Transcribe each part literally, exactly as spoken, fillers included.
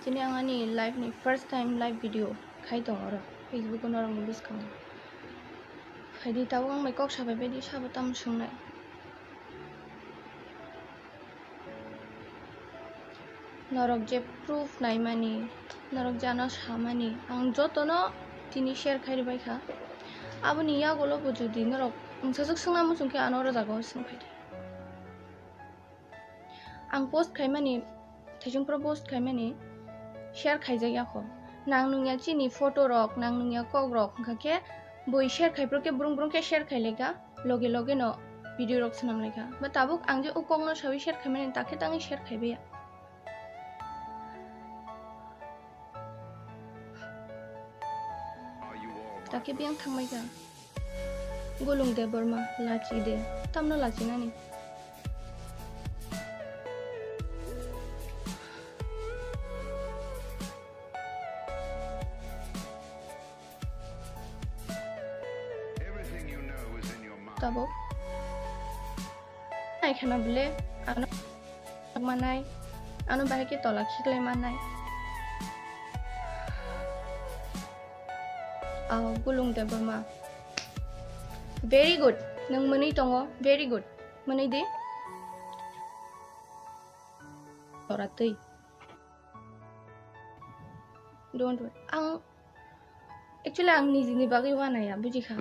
Chini ang ani life ni first time live video khai tong oro Facebook o norok ni bwskango. Phaidi tabuk ang bai kok sabai baidi sabo tamo swngnai. Norok je proof naimani, norok je ano samani, ang jotono tini share khai rwbaikha. Aboni yagulo bo jodi norok wngsajwk swngna muchungkhe ano oro jagao swng phaidi. Ang post khaimani, thaisung pro post khaimani share khaijak yakho. Nang nungya chini photo rok, nang nungya kok rok, hwnkha khe bui share khai pro khe brung brung khe share khai lekha, loge loge no video rok swnam lekha. Ba tabuk ang je o kok no sawi share khaimani, takhe tangwi share khaibai ya. Takhe biyang thangbai kha. Gulung Debbarma, lachi de. Tamno lachinani? Tabuk. Ai khana bole, ano manai, ano bahai khe tola khiklai manai. Oh, Gulung Debbarma. Very good. Nwng mwnwi tongo. Very good. Mwnwi di. Tora twi. Don't worry. Ang, actually, ang nijini bagwi wanaya, bujikha.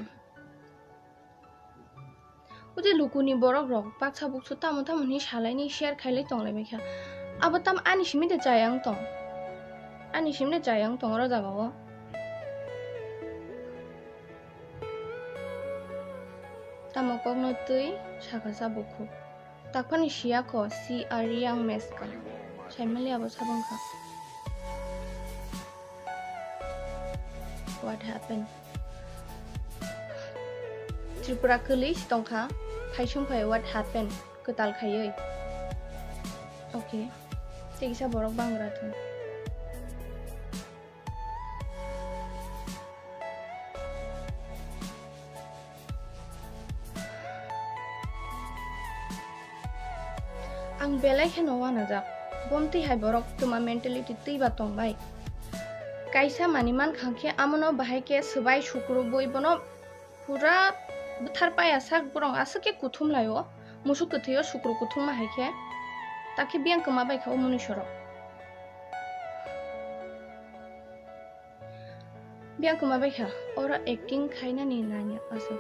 Udi lukuni borok rok baksa buksu tamo tamo hinwi salaini share khailai tonglai baikha. Abo tam ani simi de chayang tong. Ani simi de chayang tong oro jagao. Tamo kokno twi saka sa bukhuk. Takphani siya kho, si a young meska. Saimali abo sabang kha. What happened? Tripura kwlwi si tongkha, phaisung phai what happened, kwtal khaiwi. Okay, tei kisa borok bangra thung. Ang belai kheno uanajak. Bomtwi hai borok twma mentality twiba tongbai. Kaisa manwi mankha khe amono bahai khe swbai sukrubwi bono pura bwthar paya sak borok aswk khe kuthum laio. Musuk kwthwio sukru kuthum ma hai khe. Takhe biyang kwma bai kha o mwnwi sorok. Biyang kwma bai kha, oro acting khainani nanya aswk.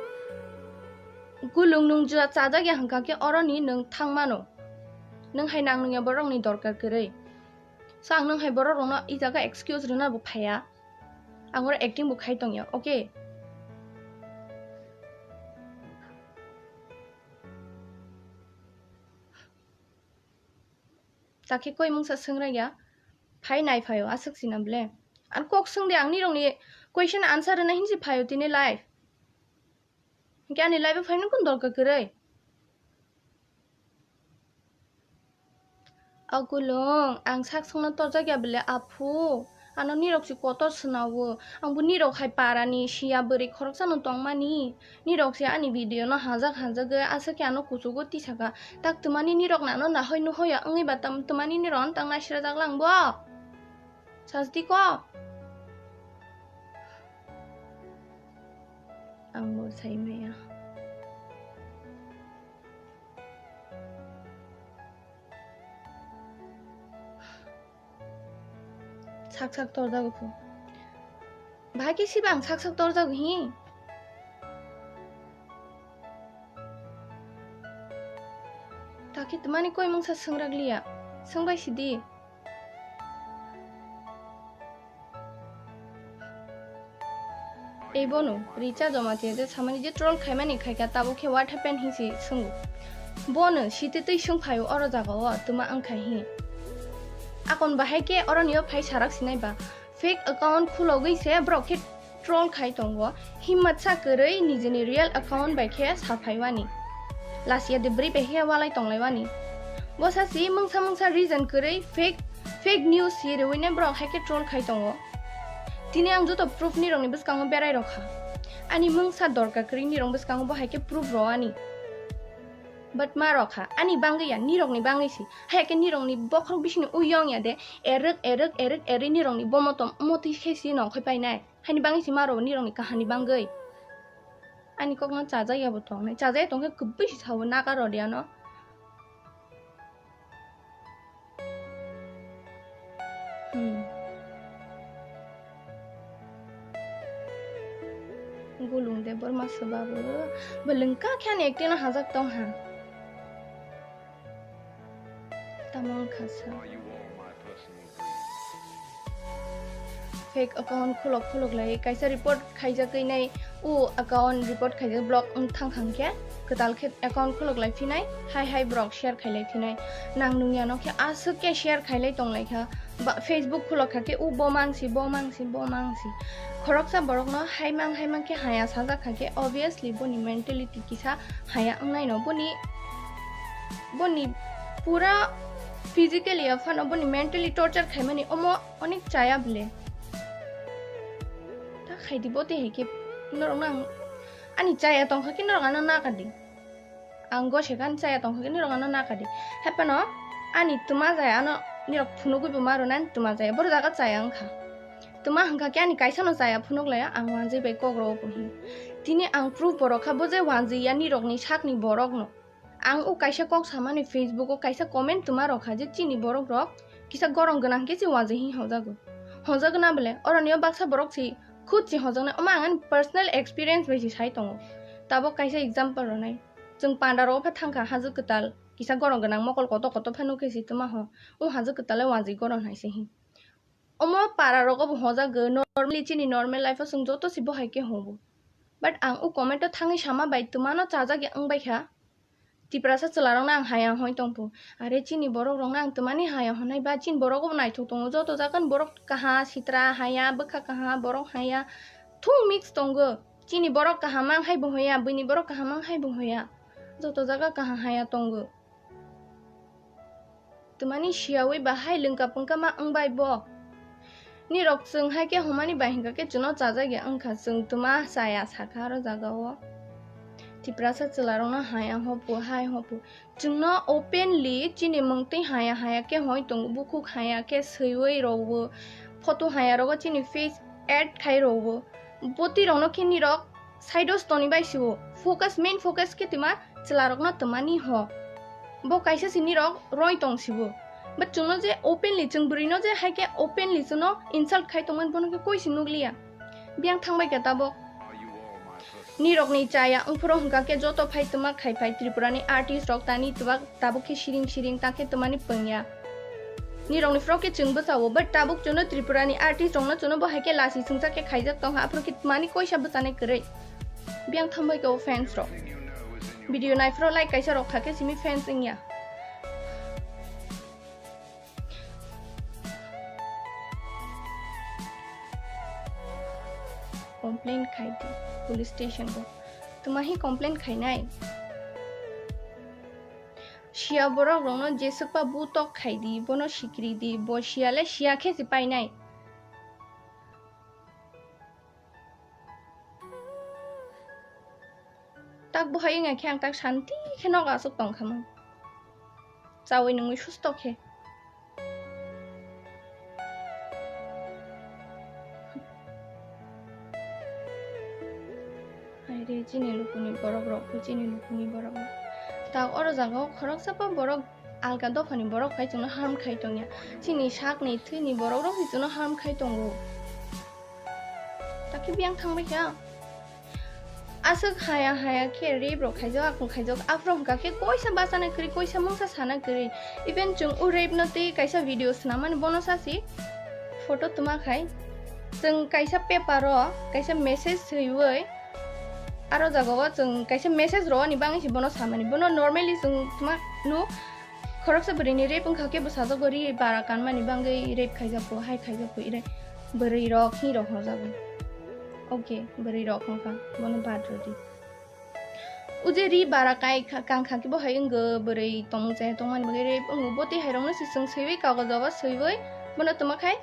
Gulung nwng jua chajak ya hwnkha khe oroni nwng thang mano. Nwng hai nang nungya borokni dorkar kwrwi. So ang nwng hai borok rokno i jaga excuse rwna bo phaiya. Ang oro acting bo khai tongya, okay? Takhe koi mungsa swngraiya, phai nai phaio, aswk sina bole. Ang kok swngdi, ang nirokni question answer rwna hinsi phaio tini live. Hinkhe ani live-o phaimani kun dorkar kwrwi? O Gulung, ang sak songno torjak ya bole, aphu. Ano nirok si kotor swnao. Ang bo nirok hai parani siya bwrwi khoroksano tongmani. Nirok se ani video no hajak hajagwi aswk khe ano kuchugo tisaka. Tak twmani nirok nano nahoi nuhoi ya wngwi ba tam twmani nirok ano tang naisirajak lang bo. Sajdi ko. Ang bo sai maya. Sak sak torjago pho. Bahai khe siba ang sak sak torjago hi. Takhe twmani koi mungsa swngrak liya. Swngbai sidi. Ei bono, Richa Jamatia je samani je troll khaimani khaikha, tabuk khe what happened hinsi swngo. Bono site twi swngphaio oro jagao, twma wngkha hi. Akon bahai khe oronio phai sarak sinai ba. Fake account khulogwi se borok khe troll khai tongo. Himmatsa kwrwi nijini real account bai khe saphaiwani. Lasia de bwrwi bai khe walai tonglaiwani. Bosa si mungsa mungsa reason kwrwi fake, fake news si rwino borok hai khe troll khai tongo. Tini ang joto proof nirokni bwskango berai rokha. Ani mungsa dorkar kwrwi nirokni bwskango bo hai khe proof rw ani. But ma rok kha, ani bangwi ya, nirokni bangwi si. Haya khe nirokni bokhorok bisingni uyong ya de, erwk, erwk, erwk, erwi nirokni bomotom motwi khe si nongkhoi painai. Haini bangwi si ma rok nirokni kahani bangwi. Ani kokno chajak ya bo tongnai. Chajak ya tongkhe kwbwi si sao naga rodiano. Hmm. Gulung de borma swbabu. Belengka khe ani acting no hajak tong ha. Tamo wngkha sa. Fake account khulok khulok lai kaisa report khaijagwi nai, o account report khaijak block wng thang thang khe kwtal khe account khulok lai phinai, hai hai borok share khailai phinai. Nang nungya no khe aswk khe share khailai tonglaikha. Ba, Facebook khulok kha khe o bo mangsi, bo mangsi, bo mangsi. Khoroksa borokno haimang haimang khe haya sajak kha khe obviously boni mentality kisa haya wngnai no. Boni, boni pura physically ya phano boni mentally torture khaimani omo onek chaya bwle. Ta khaidi bo te hai khe norok nang ani chaya tongkha khe norok ano nakadi. Ang gose gan chaya tongkha khe nirok ano nakadi. Hepano ani tuma jaya ano nirok phunugwi bo maro nani tuma jaya. Boro jaga chaya wngkha. Tuma hwnkha khe ani kaisa no chaya phunuk laya ang wanjwi bai kok rogo bo hin. Tini ang proof borok kha bo je wanjwi ya nirokni sakni borok no. Ang o kaisa kok samani Facebook o kaisa comment tuma rok kha je chini borok rok kisa gorong gwnang khe se wanjwi hin hojago. Hojago na bole oroni o baksa borok si khud si hojaknai. Omo ang ani personal experience bai si sai tongo. Tabok kaisa example ronai. Chwng panda rogo pha thangkha hajo kwtal, kisa gorong gwnang mokol kotor kotor pha nukhe si tuma ho. O hajo kwtal le wanjwi gorong hai se hi. Omo para rogo bo hojago normally chini normal life o chwng joto si bo hai khe hobo. But ang o comment o thangwi sama bai tuma no chajak ya wng bai kha. Tiprasa chwla rok no ang haya hoi tongphu. Are chini borok rok no ang tuma ni haya honai ba chini borok bo naithok tongo joto jaga ni borok kaha sitra haya bwkha kaha borok haya thung mix tongo. Chini borok kaham ang hai bo hoya, buini borok kaham ang hai bo hoya. Joto jaga kaham haya tongo. Twmani siyawi bahai lwngka pungka ma wngbai bo. Nirok chwng hai khe humani bai hwnkha khe chwngno chajak ya wngkha, chwng twma chaya sakha aro jaga o. Tiprasa chwla rokno haya hopu, hai hopu. Chwngno openly chini mungtwi haya haya khe hoi tongo, bukhuk haya khe swiwi rogo, photo haya rogo chini face add khai rogo. Bwtwi rokno khe nirok side o stoni bai sibo. Focus, main focus khe twma chwla rokno twmani ho. Bo kaisa si nirok roi tong sibo. But chwngno je openly, chwng bwrwino je hai khe openly chwngno insult khai tongmani bono khe koi si nukliya. Biyang thangbai khe tabok. Nirokni chaya wngphuru hwnkha khe joto phai twma khai phai Tripura ni artist rok tani twbak tabuk khe siring siring ta khe twmani pwngya. Nirokni phuru khe chwng bwsao, but tabuk chwngno Tripura ni artist rokno chwngno bo hai khe lasi swngchar khe khaijak tongkha, aphuru khe twmani koisa bwchanai kwrwi. Biyang thangbai khe o fans rok. Video naiphuru like kaisa rok kha khe simi fans wngya. Complain khai di police station o. Twma hi complain khainai? Siya borok rokno jeswkpa butok khai di, bono sikiri di, bo siya le siya khe se painai. Tak bo hai wngya khe ang tak shanti khe nogo aswk tong kha mung. Chaui nungui susto khe. Hai re, chini lukuni borok rok, chini lukuni borok rok. Tak oro jaga o khoroksa pa borok alka dophani borok hai chwngno harm khai tongya. Chini sakni thwini borok rok hai chwngno harm khai tongo. Takhe biyang thangbai kha. Aswk haya haya khe rape rok khaijak, akung khaijak, aphuru hwnkha khe koisa bachana kwrwi, koisa mungsa sana kwrwi. Even chwng o rape no tei kaisa video swnamani bono sasi photo twma khai. Chwng kaisa paper o kaisa message swiwi aro jaga o chwng kaisa message rwani bangwi se bono samani. Bono normally chwng twma no Khoroksa bwrwini rape wngkha khe bwsajwk ri bara kanmani bangwi rape khaijakgo, hai khaijakgo, ire bwrwi rok hi rok hojago. Okay, bwrwi rok wngkha, bono bad rwdi. O je ri bara kai kha, kang kha khe bo hai wngw bwrwi tongmung chaya tongmani bagwi rape wngw, bo tei hai rokno se chwng swiwi kagojo o swiwi bono twma khai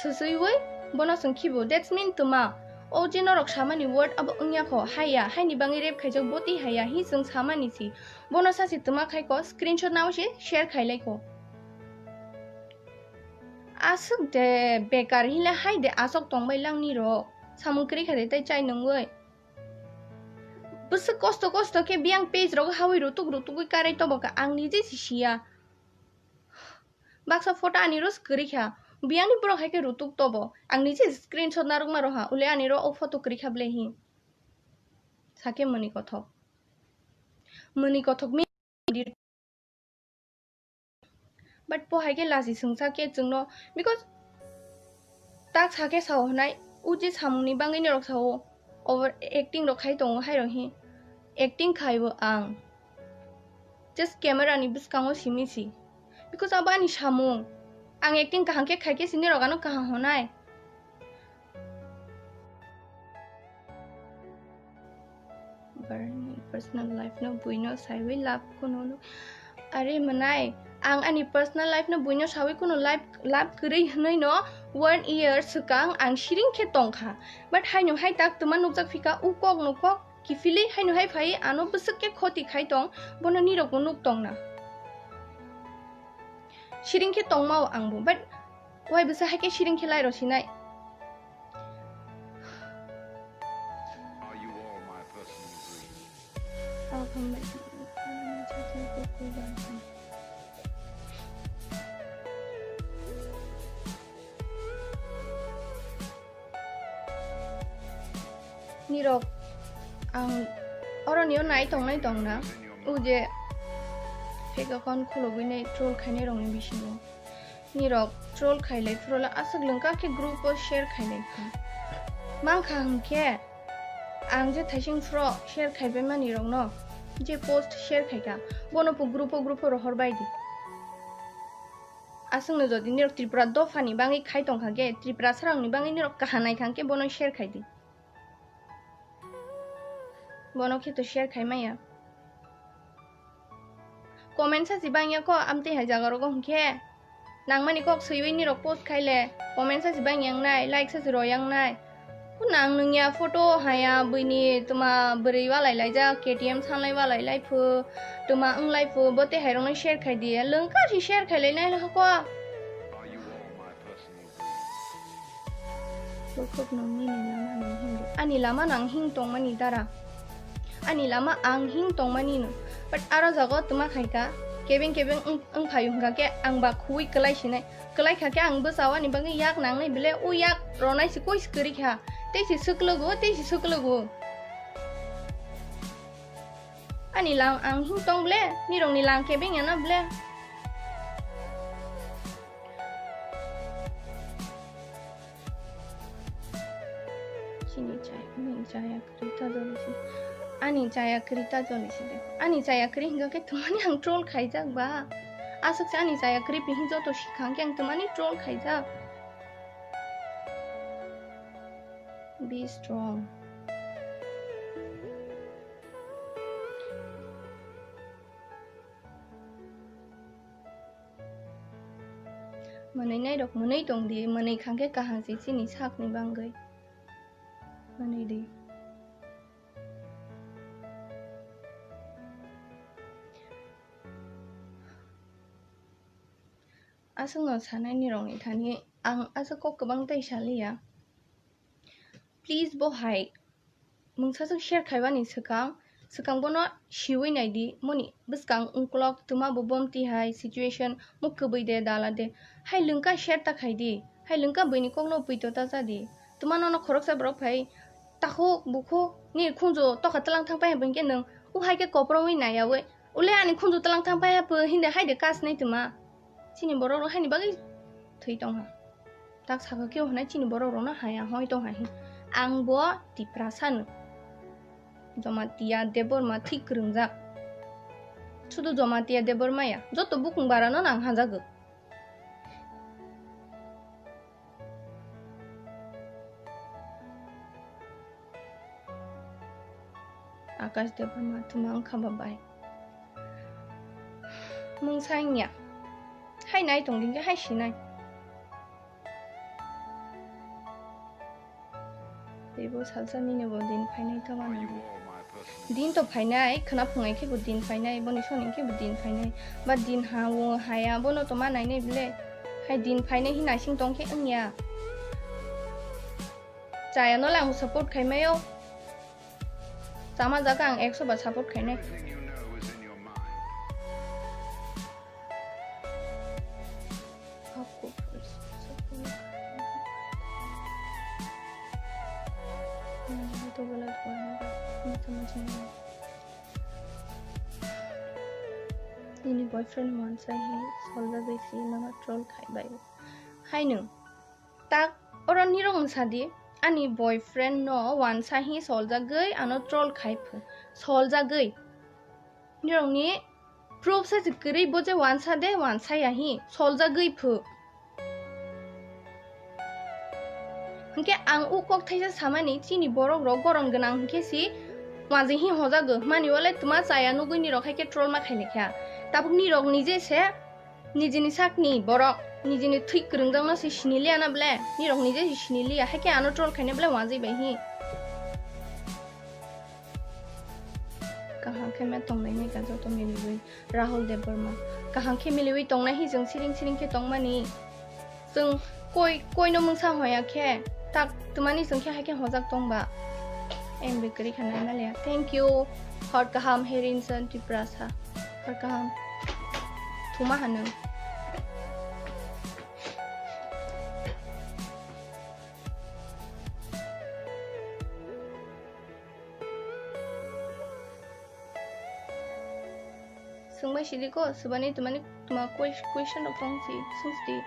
swswiwi bono chwng khibo. That's mean twma. O je norok samani word abo wngya kho, haiya, haini bagwi rape khaijak boti haiya, hi chwng samani si. Bono sachi twma khai kho, screenshot nao se share khai lai kho. Aswk de bekar hinle hai de asok tongbai lang nirok. Samung kwrwi kha de tai chai nungwi. Bwswk kosto kosto khe biyang page rogo hawi rutuk rutugwi karai tobo kha, ang nije si siya. Baksa photo ani ro kwrwi kha. Biyangni borok hai khe rutuk tobo. Ang nije screenshot narwkma roha. Ule ani ro o photo kwrwi kha ble hi. Sakhe mani kothok. Mani kothok mi. But po hai khe lachi sungsa khe chwngno. Because tak sakhe sao hwnai. U je samungni bagwi norok sao. Over acting rok khai tongo hai rok hi. Acting khai bo ang. Just camera ni bwskango simi si. Because abo ani samung. Ang acting kaham khe khai khe sini rok ano kaham honai. Barani personal life no buino saiwi love kuno no. Are mwnai, ang ani personal life no buino sawi kuno life love kwrwi hwnwi no one year swkang ang siring khe tongkha. But haino hai tak twma nukjak phika u kok no kok kiphilwi haino hai phai ano bwswk khe khoti khai tong, bono nirok bo nuk tongna. Siring khe tongmao angbo, but wai bwsa hai khe siring khe lai rw sinai. Are you all my personal dreams? Nirok ang oroni o nai tongnai tongna, o je fake account khulogwi nai troll khainai rokni bisingo. Nirok troll khailai phuru le aswk lwngkha khe group o share khailai kha. Mankha hwnkhe ang je thaising phuru share khaibai mani rokno je post share khaikha, bono bo group o group o rohor bai di. Aswkno jodi nirok Tripura dophani bagwi khai tongkha khe, Tripura srangni bagwi nirok kaha naikha khe bono share khai di. Bono khe to share khai maya. Comment sa si bangya ko amtwi hai jaga rogo hwnkhe. Nangmani kok swiwi nirok post khai le. Comment sa si bangya wngnai, like sa si roya wngnai. Nang nungya photo haya buini tuma bwrwi walai laijak, K T M sanlai walai lai phu, tuma wnglai phu, bo tei hai rokno share khai di. Lwngkha si share khai lai nai hako. Bokhok nong nini lama nang hing di. Ani lama nang hing tongmani dara. Ani lama ang hing tongmani no. But aro jago tuma khai ka. Kebeng kebeng wng, wng phaio hwnkha khe ang ba khuwi kwlai sinai. Kwlai kha khe ang bwsao ani bagwi yak nangnai bile o yak ronai si koi si kwrwi kha. Tei si swklugo, tei si swklugo. Ani lang ang hing tong ble, nirokni lang kebeng ya na ble. Chini chai, ani chaya kwrwi ta joli si. Ani chaya kwrwi ta joli si de. Ani chaya kwrwi hingka khe tumani ang troll khaijak ba. Aswk se ani chaya kwrwi pihi joto sikhang khe ang tumani troll khaijak. Be strong. Mwnwi nai rok mwnwi tong di, mwnwi khang khe kaham se chini sak ni bangwi. Mwnwi di. Aswkno sanai ni rok ni thani ang aswk kok kwbang tei saliya. Please bo hai mungsa swk share khaibani swkang, swkang bono siwi naidi, moni bwskang ungkulok twma bo bomti hai situation muk kwbwi de dala de. Hai lwngka share ta khaidi, hai lwngka buini kokno pwito ta chadi. Twma nono khoroksa borok phai takhuk bukhuk ni khunju tokha twlang thang pai hwnkhe nwng u hai khe koprongwi naiyawi. Ule ani khunju twlang thang pai hapho, hindi hai de kas nai twma. Chini borok rok haini bagwi thwi tongha. Tak saka khe hwnai chini borok rokno haya hoi tongha hin. Ang bo Tiprasa no. Jamatia Debbarma thik kwrwngjak. Sudu Jamatia Debbarma ya, joto bukung bara no nang hajago. Akash Debbarma thuma wngkha ba bai. Mungsa wngya. Hai nai tong dingkhe hai sinai. Teibo salsa nini bo din phainai to mano. Din to phainai, khwna phungai khe bo din phainai, boni soni khe bo din phainai. Ba din ha o haya, bono to ma nainai bile. Hai din phainai hin naising tong khe wngya. Chaya no lang support khai mayo. Chama jaga ang ekso ba support khainai. Nini boyfriend wansa hi solda besi nono troll khai bai. Hai nwng. Tak oro nirok wngsa di, ani boyfriend no wansa hi soljagwi ano troll khai phu. Soljagwi. Nirokni proof se kwrwi bo je wansa de, wansa ya hi, soljagwi phu. Hwnkhe ang u kok thaisa samani chini borok rok goron gwnang hwnkhe si wanjwi hi hojago. Mani wale tuma chaya nugwi nirok hai khe troll ma khailekha. Tabuk nirok nije se nijini sakni borok, nijini thwi kwrwngjakno se siniliya na ble? Nirok nije se siniliya, hai khe ano troll khaina ble wanjwi bai hi? Kaham khe me tongnai nai ka joto miliwi. Rahul Debbarma. Kaham khe miliwi tongnai hi chwng siring siring khe tongmani. Chwng koi, koino mungsa hoya khe, tak twmani chwng khe hai khe hojak tongba. M B kwrwi kha naimaliya. Thank you. Hor kaham Herinson Tiprasa. Hor kaham. Thuma hano. Swngbai sidi ko, swbani twmani tuma ques-, question rok tong si, swng sidi.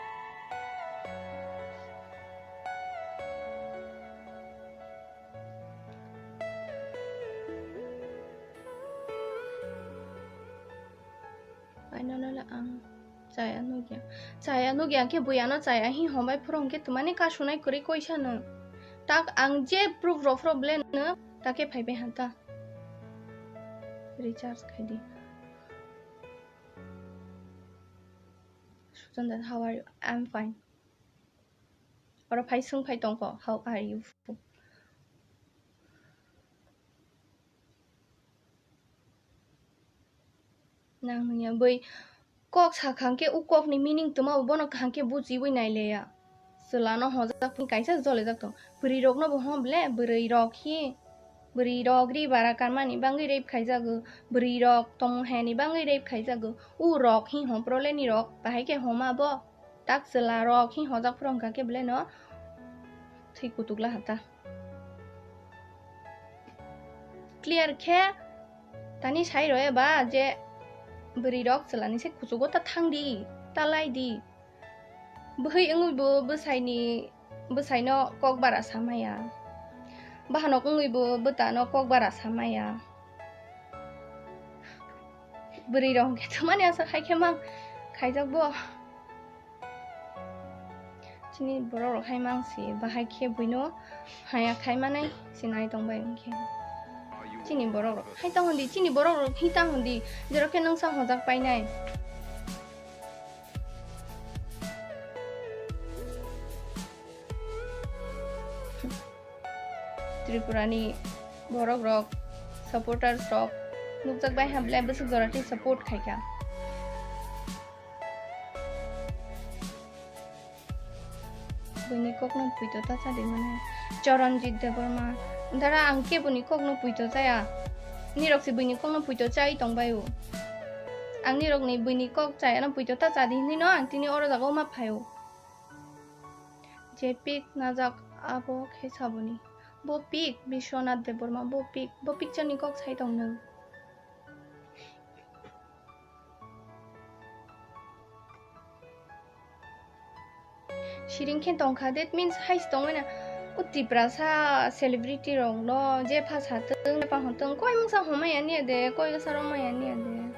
Aino nala ang chaya nugya. Chaya nugya khe bui ano chaya hi hombai phuru hwnkhe twmani kasunai kwrwi koisa no. Tak ang je proof rok phuru ble no, take phaibai hanta. Recharge khai di. Suchan dad, how are you? I'm fine. Oro phai swng phai tongkho, how are you? Nang nungya bui kok sakha hwnkhe u kokni meaning twma bo bono kaham khe bujiwi naileya. Chwla no hojak phung kaisa jolijak tong. Bwrwi rok no bo hwn ble, bwrwi rok hi, bwrwi rok ri bara kanmani bangwi rape khaijago, bwrwi rok tongmung hayani bangwi rape khaijago. U rok hi hwn prole ni rok, bahai khe hwn ma bo. Tak chwla rok hi hojak phuru hwnkha khe ble no thwi kutuk la hata. Clear khe tani sai rw eba je bwrwi rok chwla ni se kuchugo ta thang di, ta lai di. Bwhwi wngwi bo bwsai ni, bwsai no kok bara sa maya. Bahanok wngwi bo bwta no kok bara sa maya. Bwrwi rok hwnkhe thumani asa khai khe mang khaijak bo. Chini borok rok hai mang si bahai khe buino haya khai manai si nai tong bai hwnkhe. Chini borok rok hai tang hwn di, chini borok rok hi tang hwn di, jero khe nwng sa hojak painai. Tripura ni borok rok, supporters rok nukjak bai ha ble bwswk jora tei support khai kha. Buini kok no puito ta cha di mane. Charanjit Debbarma. Dara ang keboni kok no puito chaya. Nirok se buini kok no puito chai tong bai o. Ang nirok ni buini kok chaya no puito ta cha di hinui no ang tini oro jaga o ma phai o. Je pik najak abo khe saboni. Bo pik Biswanath Debbarma, bo pik, bo picture ni kok sai tong nung. Siring khe tongkha, that means hai se tongmani. O Tiprasa celebrity rok no je pha satwng, je pha hotwng, koi mungsa homaya niya de, koi bwsa romaya niya de.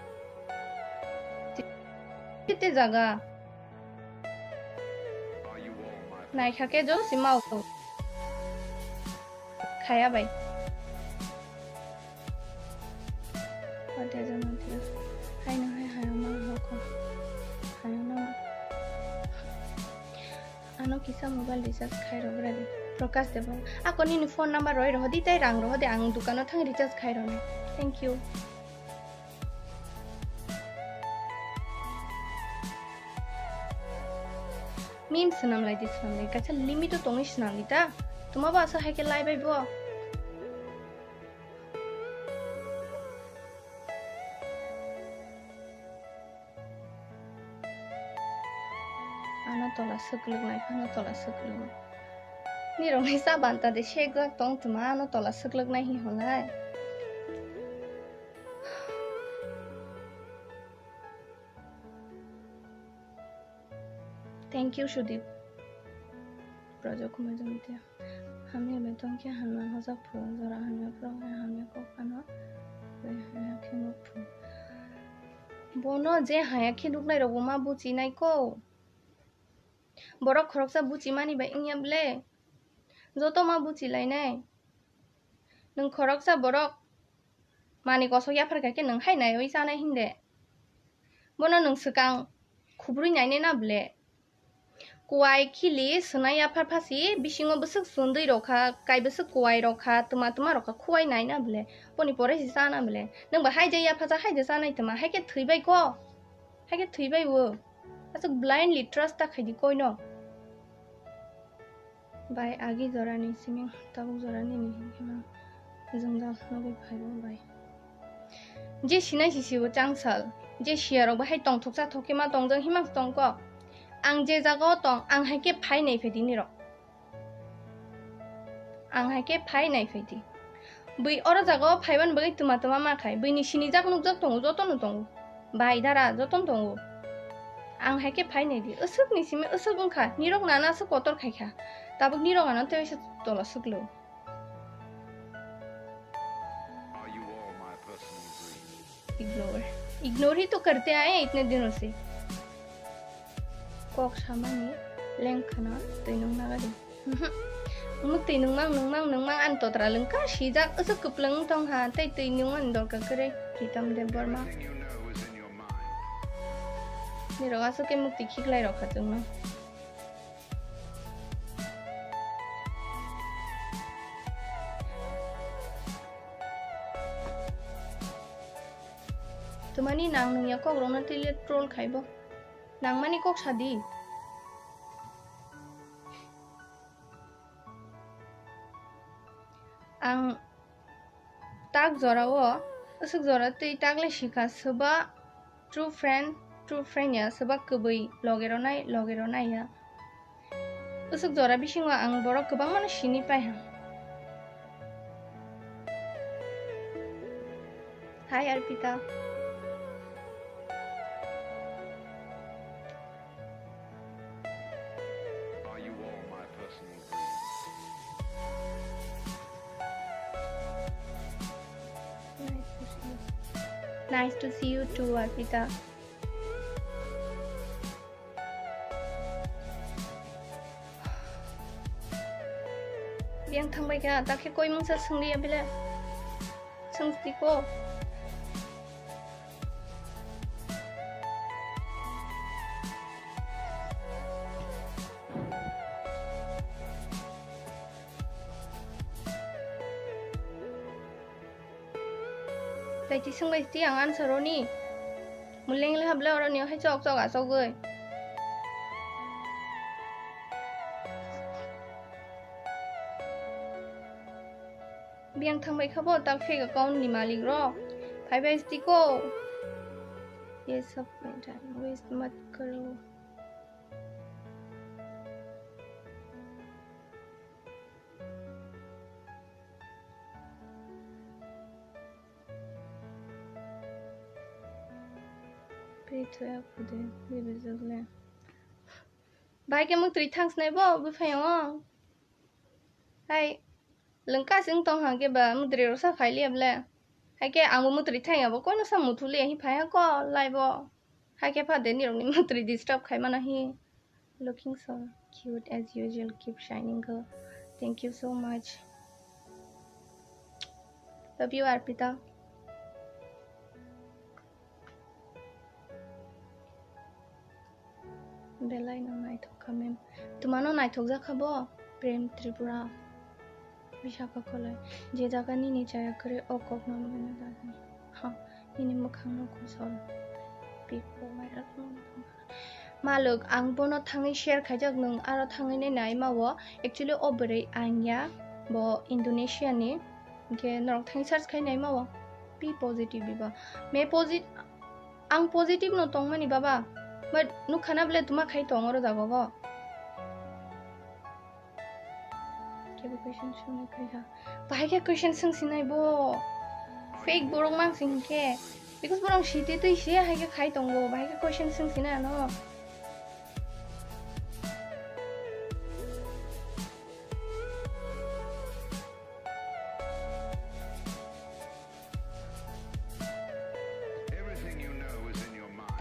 Tete jaga. Naikha khe joto si mao. Khaya bai. Ate jono thia. Hai no hai hai ma hoko. Hai no. Ano kisa mobile recharge khai rok radi. Prakash Debbarma. Ako nini phone number roi rohodi tei rang rohodi, ang dukano thang recharge khai rwnai. Thank you. Meme swnam lai di, swnam lai. Kaisa limit o tongwi swnam di ta. Tuma bo asa hai khe lai bai bo. Ano tola swklwk nai phano tola swklwk. Nirok ni sa banta de sek jak tong tuma ano tola swklwk nai hi holai. Thank you, Sudip. Prajo Kumar Jamatia. Hamya bai tongkhe hamya hoja phu, jora hamya phuru hai hamya kok ano bai hamya khe nuk phu. Bono je haya khe nuknai rok bo ma buchi nai ko. Borok khoroksa buchi mani bai wngya ble. Joto ma buchi lainai. Nwng khoroksa borok mani kosok yaphar kha khe nwng hai naiwi chanai hinde. Bono nwng swkang khubrwi nainai na ble. Kuwai khili swnai yaphar phasi bisingo bwswk sundwi rok kha, kai bwswk kuwai rok kha, twma twma rok kha, khuwai nai na ble. Boni pore si chana ble. Nwng ba hai je yapha cha hai je chanai twma, hai khe thwi bai ko. Hai khe thwi bai o. Aswk blindly trust ta khai di koino. Bai agi jorani simi tabuk jorani ni himkhe ma jwngjal nugwi phaibo bai. Je sinai si sibo changsal, je siya rok bahai tongthok chathok khe ma tongjak himang tongko. Ang je jaga o tong, ang hai khe phai nai phai di nirok. Ang hai khe phai nai phai di. Bui oro jaga o phaiban bagwi twma twma ma khai. Bui ni sinijak nukjak tongo, joto no tongo. Bai dara, joto no tongo. Ang hai khe phai nai di. Aswk ni simi aswk wngkha. Nirok nana aswk kotor khai kha. Tabuk nirok ano tei se tola swklo. Ignore. Ignore hi to karte aaye itne dino se. Kok samani lengkhana twi nung naga di. Muk twi nungmang, nungmang, nungmang, ani totra lengka sijak, aswk kwplwng wng tong ha, tei twi nungmani dorkar kwrwi, Pritam Debbarma. Nirok aswk khe muk twi khiklai rok kha chwngno. Twmani nang nungya kok rokno twi le troll khaibo. Nangmani kok sadi. Ang tak jorao, aswk jora twi tak le sikha, swba true friend, true friend ya, swba kwbwi loge ronai, loge ronai ya. Aswk jora bisingo ang borok kwbangmano sini pai ha. Hi, Arpita. Nice to see you too, Arpita. Biyang thangbai kha, takhe koi mungsa sungri ya bile. Sungsti ko. Tei tising bai ti ang answer roni. Muleng le hable oroni hai chok chok achogoi. Biyang thangbai khabo tak fake account ni malik rok. Phai bai sti ko. Ye sab mein time waste mat karo. Pay to app de, bebe jagle. Bai ke muk twi thang snai bo, bwphai o. Hai, lengka sing tong ha ke ba, muk twi rosa khai liya ble. Hai ke ang bo muk twi thang ya bo, koino sa muthu liya hi phai ha ko, lai bo. Hai ke pha de nirok ni muk twi disturb khai mano hi. Looking so cute as usual. Keep shining, girl. Thank you so much. Love you, Arpita. Belai no naithok kha, mem. Tumano naithok jakha bo? Prem Tripura, Vishaka Kolai, je jaga nini chaya kwrwi o kokno mano dadi. Ha, nini mwkhangno kusol. Pipo viral phone. Maluk, ang bono thangwi share khaijak, nwng aro thangwi nai nai ma o. Actually, o bwrwi ang ya, bo Indonesia ni. Hinkhe norok thangwi search khai nai ma o. Pi positive biba. Me posit-, ang positive no tongmani baba. But nukha na bole tuma khai tong oro jago go. Kebo question swngnai kaiha. Bahai khe question swngsinai bo. Fake borok mang sing khe. Because borok siti twi se hai khe khai tongo. Bahai khe question swngsinai ano.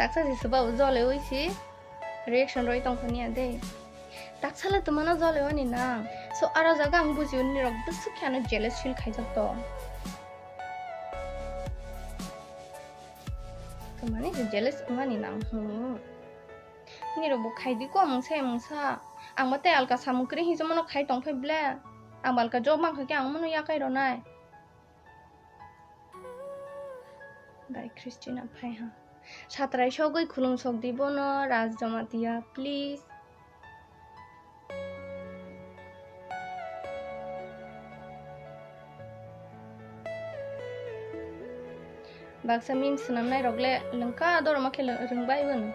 Taksa si swbao jole oi si reaction roi tongkha niya de. Taksala twmano jole oni nang. So aro jaga ang buji uni rok bwswk khe ano jealous feel khaijak to. Twmani se jealous wngmani nang hmm. Nini rok bo khaidi ko mungsa mungsa. Ang bo tei alka samung kwrwi hinsa mano khai tongphai ble. Ang bo alka job mankha khe ang mano yakai ronai. Bai Christina phai ha. Satrai sogwi khulum sok di bono Raj Jamatia, please. Baksa meme swnamnai rok le lengka dorma khe rwngbai bono.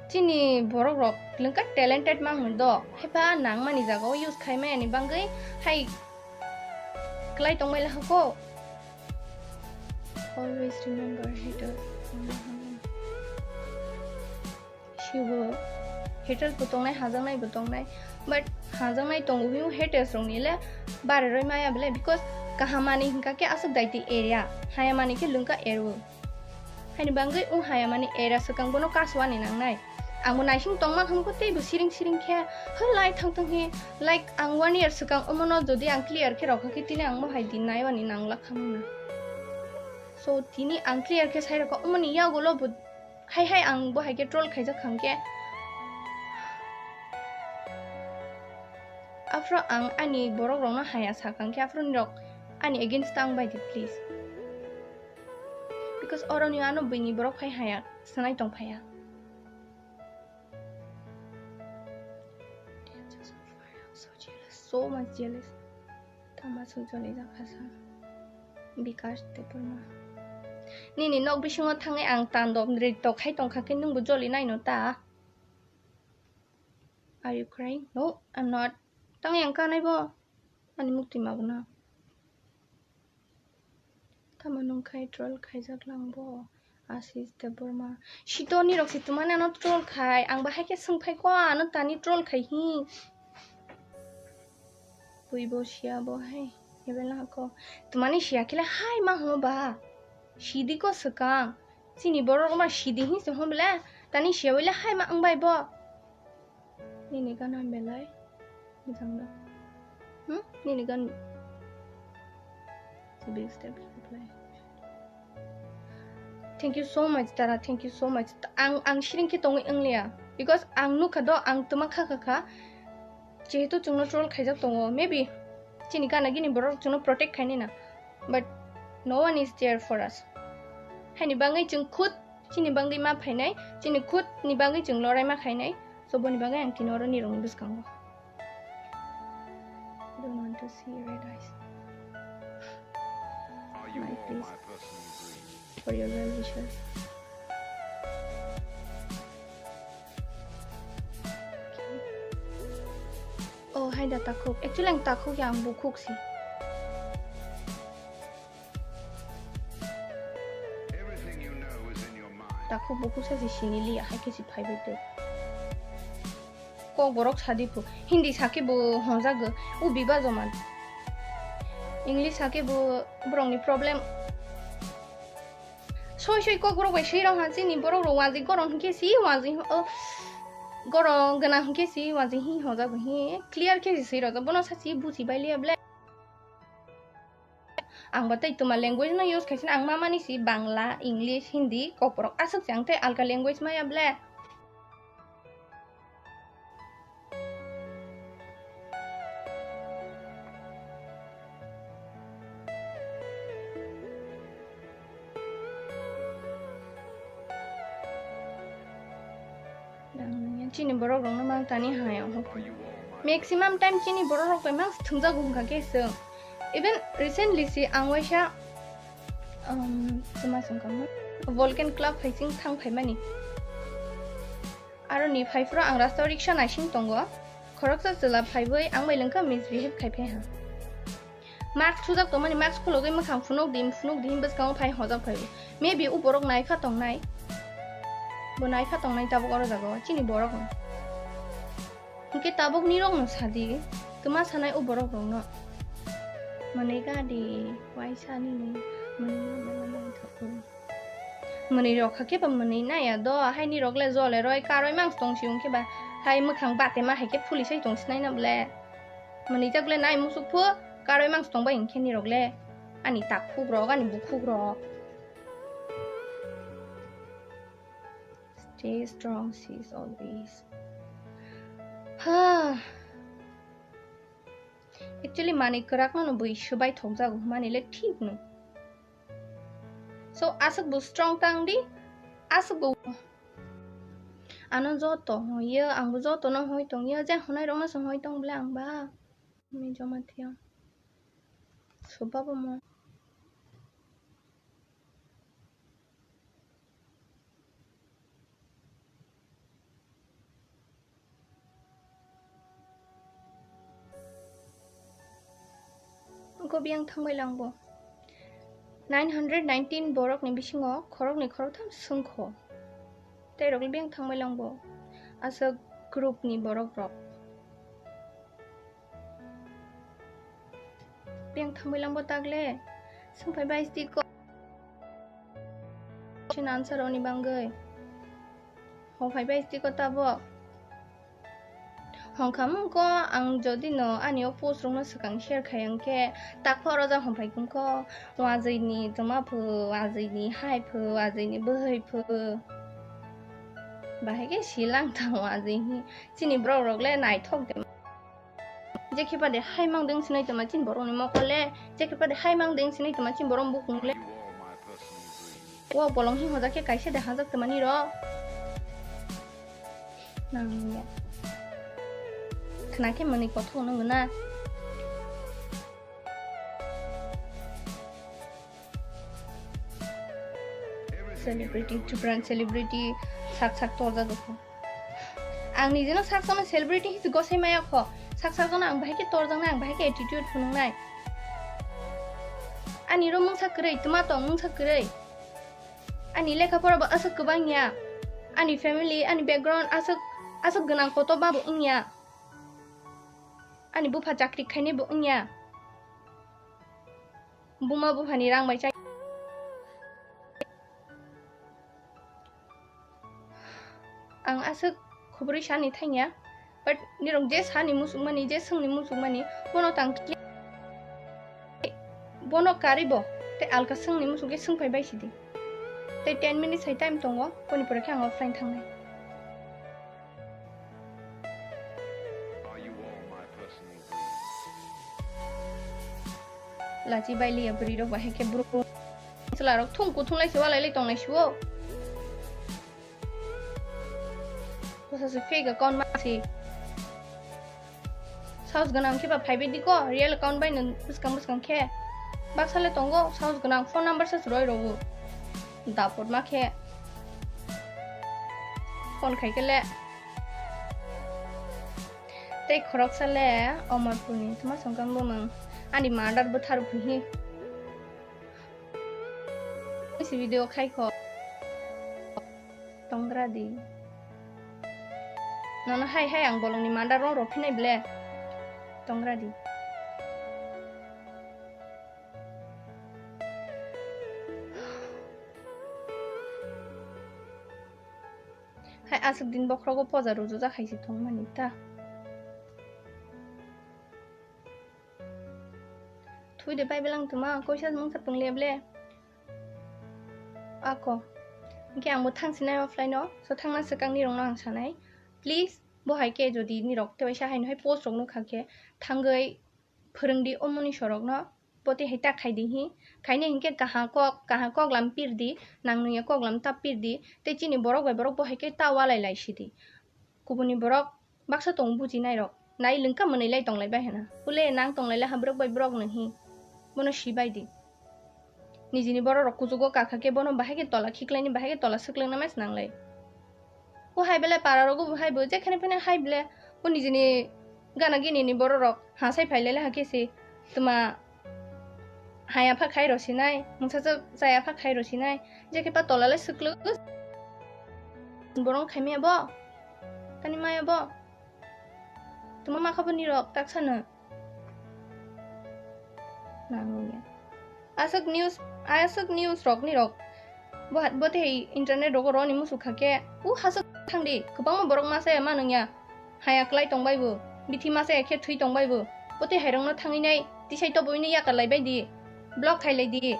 Chini borok rok lengka talented mang do, haipa nangmani jaga o use khai maya ni bangwi hai klai tong bai laha ko. Always remember haters. Sibo haters bo tongnai, hajaknai bo tongnai, but hajaknai tongo hino haters rok ni le bare roi maya bole, because kaham mani hinka khe aswk daiti area, haya mani khe lengka ero. Haini bangwi wng haya mani era swkang bono kaswani nangnai. Ang bo naising tongma hwnwi teibo siring siring khe, hwlai thang thang hi, like, ang one year swkang omono jodi ang clear khe rokha khe tini ang bo hai din naiwani nangla khamna. So, tini ang clear khe sai rokha, omoni yagulo bo hai hai ang bo hai khe troll khaijak khang khe. Aphro ang ani borok rokno haya sakang khe, aphro nirok ani against tang bai di, please. Because oroni ano buini borok phai haya sanai tong phaya. So jealous, so much jealous. Tama sujoli jakha sa. Bikash Debbarma. Nini nok bisingo thangwi ang tandok nritto khai tongkha khe nwngbo joli naino ta? Are you crying? No, I'm not. Tang yang kanai bo. Ani mukti magna. Tamo nung khai troll khaijak lang bo. Ashish Debbarma. Sito ni rok si tumani ano troll khai. Ang bahai khe swng phai ko ano tani troll khai hi. Bui bo siya bo hai. Ebel na ko. Tumani siya khe le hai ma hwngo ba. Sidi ko swkang. Chini borok ma sidi hi se hwn bele. Tani siya bele hai ma wng bai bo. Nini gana belai mojang da. Hmm? Nini gan. Big step reply. Thank you so much, Tara. Thank you so much. Ang, ang siring khe tongwi wngliya. Because ang nukha do, ang twma kha kha kha. Jehetu chwngno troll khaijak tongo. Maybe chini gana gini borok chwngno protect khainai na. But no one is there for us. Haini bangwi chwng khud chini bangwi ma phainai, chini khud ni bangwi chwng lorai ma khainai. So boni bagwi ang tini oro nirokni bwskango. Don't want to see red eyes. Are you My all please. My personal dream? For your well wishes. Oh, hai da takhuk. Actually, ang takhuk ya, ang bukhuk si. Everything you know is in your mind. Takhuk bukhuk sa si sini li, hai khe si phai bai tei. Kokborok sadi phu. Hindi sakhe bo honjago. U biba joman. English sakhe bo borokni problem. Soi soi kokborok bai swi rok ha chini borok rok wanjwi gorong hinkhe si wanjwi o gorong gwnang hinkhe si wanjwi hi honjago hi clear khe si swi rok bono sa si buji bai liya ble. Ang bo tei twma language no use khaisina ang ma mani si Bangla, English, Hindi, kokborok aswk se ang tei alka language maya ble. Chini borok rokno mang tani hai ang hokhe. Maximum time chini borok rok bai mang thwngjago wngkha khe chwng. Even recently si ang waisa, um, chwma song kamo, Volcan Club hai chwng thang phaimani. Aro ni phai phuru ang rasta o riksha naising tongo. Khoroksa chwla phaiwi ang bai lengkha misbehave khai phai ha. Mask thujak tongmani, mask khulogwi mwkhang phunuk di, phunuk di, bwskango phai hojak phai. Maybe u borok naikha tongnai. Bo naikha tongnai tabuk oro jaga o, chini borok no. Hwnkhe tabuk nirok no sadi, twma sanai u borok rok no. Mwnwi ga di, waisa nini, mwnwi ga di, mwnwi ga di. Mwnwi rok kha khe ba mwnwi nai ya do, hai ni rok le jole roi karoi mang tong si hwnkhe ba, hai mwkhang bate ma hai khe phuli sai tong sinai na ble. Mwnwi jak le nai musuk phu, karoi mang tong bai hwnkhe ni rok le. Ani takhuk rok, ani bukhuk rok. Stay strong, sis, always. Ha. Actually, manwi kwrak no bwi swbai thok jago, mani le thik no. So, aswk bo strong tang di, aswk bo. Ano joto hoyo, ang bo joto no hoi tong yo, je honai rok no se hoi tong ble ang ba. Ni joma thia. Soba bo mo. Wngkha biyang thangbai langbo. Nine hundred nineteen borokni bisingo khoroknwi khoroktham swngkho. Tei rokni biyang thangbai langbo. Aswk group ni borok rok. Biyang thangbai langbo tagle. Swngphai bai sdi ko. Question answer oni bangwi. Hongphai bai tiko tabuk. Hongkha mungko ang jodi no ani o post rokno swkang share khai hwnkhe takphoro ja hongphai kungko wajwini joma phu, wajwini hai phu, wajwini bwhwi phu. Bahai khe silang tang wajwini. Chini borok rok le naithok de. Jekhe bade hai mang deng sinai tongma chini borok ni mokol le, jekhe bade hai mang deng sinai tongma chini borok bukung le. O bolong hi hojak khe kaisa de hajak tongmani ro. Nang ya. Khna khe mwnwi kothok nung na. Celebrity, Tripura celebrity, sak sak torjak kho. Ang nijeno sak sakno celebrity hinwi gosai maya kho. Sak sak jono ang bahai khe torjaknai, ang bahai khe attitude phunuknai. Ani ro mungsa kwrwi, twma tong mungsa kwrwi. Ani lekha pora bo aswk kwbang ya. Ani family, ani background aswk, aswk gwnang kotor ba bo wngya. Ani bupha chakri khainai bo wngya. Buma buphani rang bai chai. Ang aswk khobori sani thangya, but nirok je sani muchungmani, je swngni muchungmani, bono tang, bono karibo tei alka swngni muchungkhe swngphai bai sidi. Tei ten minutes hai time tongo, boni pore khe ang offline thangnai. Lachi bai liya bwrwi rok bahai khe bro. Chwla rok thung kuthung lai se walai lai tong nai sio. Bwsa se fake account ma se. Saos gwnang khe ba phai bai di ko, real account bai no bwskang bwskang khe. Baksa le tongo, saos gwnang phone number se se roi rogo. Dapot ma khe. Phone khai khe le. Tei khoroksa le Omorpurni, tma songkang bumung. Ani mother bwthar phuhi. Si video khai kho. Tongra di. Nono hai hai ang bolongni mother rong rw phinai ble. Tongra di. Hai aswk din bokhrogo poja rujujak hai se thwngmani ta. Thui de pai belang tuma, koisa mungsa pung le ble. Ako. Hingke ang bo thang sinai offline o, so thangna swkang ni rong no ang sanai. Please, bo hai ke jodi ni rok te waisa hai no hai post rok nukha khe thangwi phwrwng di o muni sorok no. Poti hai ta khai di hi. Khainai hinkhe kaha kok, kaha kok lam pir di, nang nungya kok lam ta pir di. Tei chini borok bai borok bo hai khe ta walai lai si di. Kubuni borok baksa tong buji nai rok. Nai lengka mwnwi lai tong lai bai hena. Pule nang tong lai le ha borok bai borok no hi. Bono si bai di. Nijini borok rok kuchugo kakha khe bono bahai khe tola khiklai ni bahai khe tola swklwng na mai swnang lai. O hai belai para rogo bo hai bo jekhane phane hai bele o nijini gana gini ni borok rok ha sai phai lai le ha khe se tuma hai apha khai ro sinai mungsa cha chai apha khai ro sinai je khe pa tola le swklwk borok khai maya bo tani maya bo tuma ma kha bo ni rok tak sano. Nangya. Aswk news, aswk news rok ni rok. Bo, bo tei internet rogo roni musu kha khe. U haswk thang di. Kwbangma borok masa ya ma nangya. Haya klai tong bai bo. Bithi masa ya khe thwi tong bai bo. Bo tei hai rok no thangwi nai. Tisai to boi no yakar lai bai di. Block khai lai di.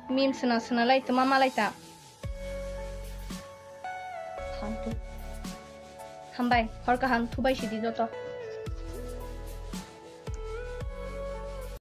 Meme sna sna lai tma ma lai ta. Phaltu. Hambai, hor kaham thubai sidi joto.